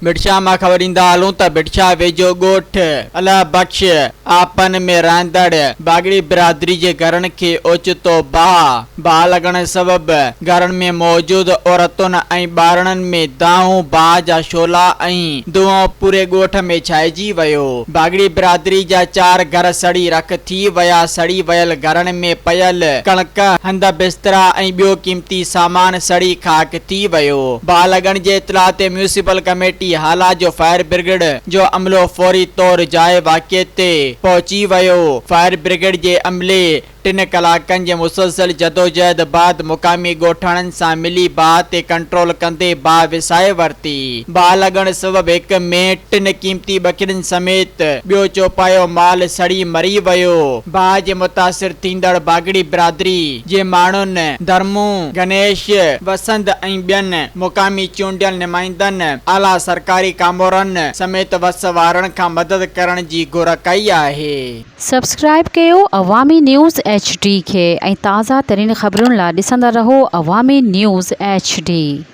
ڀٽشاهه مان خبر ڏيندا هلون ته ڀٽشاهه ويجهو ڳوٺ الهه بخش آپن ۾ رهندڙ باگڙي برادري جي گهرن کي اوچتو باهه باهه لڳڻ سبب گهرن ۾ موجود عورتن ۽ ٻارڙن ۾ دانهون، باهه جا شعلا ۽ دونهون پوري ڳوٺ ۾ ڇائجي ويو. باگڙي برادري جا چار گهر سڙي رک ٿي ويا، سڙي ويل گهرن ۾ پيل ڪڻڪ، هنڌ بسترا ۽ ٻيو قيمتي سامان سڙي خاڪ ٿي ويو. باهه لڳڻ جي اطلاع تي ميونسپل ڪميٽي هالا جو فائر برگيڊ جو عملو فوري طور جاء واقعي تي پهچي ويو، فائر برگيڊ جي عملي ٽن ڪلاڪن جي مسلسل جدوجهد بعد مقامي ڳوٺاڻن سان ملي باهه تي ڪنٽرول ڪندي باهه وسائي ورتي. باهه لڳڻ سبب هڪ مينهن، ٽن قيمتي ٻڪرين سميت ٻيو چوپايو مال سڙي مري ويو. باهه جي متاثر ٿيندڙ باگڙي برادري جي ماڻهن ڌرمون، گنيش، وسند ۽ ٻين مقامي چونڊيل نمائندن، اعليٰ سرڪاري ڪامورن سميت وس وارن کان مدد ڪرڻ جي گهر ڪئي آهي. سبسڪرائيب ڪيو عوامي نيوز ايڇ ڊي کي ۽ تازه ترين خبرن لا ڏسندا رهو عوامي نيوز ايڇ ڊي.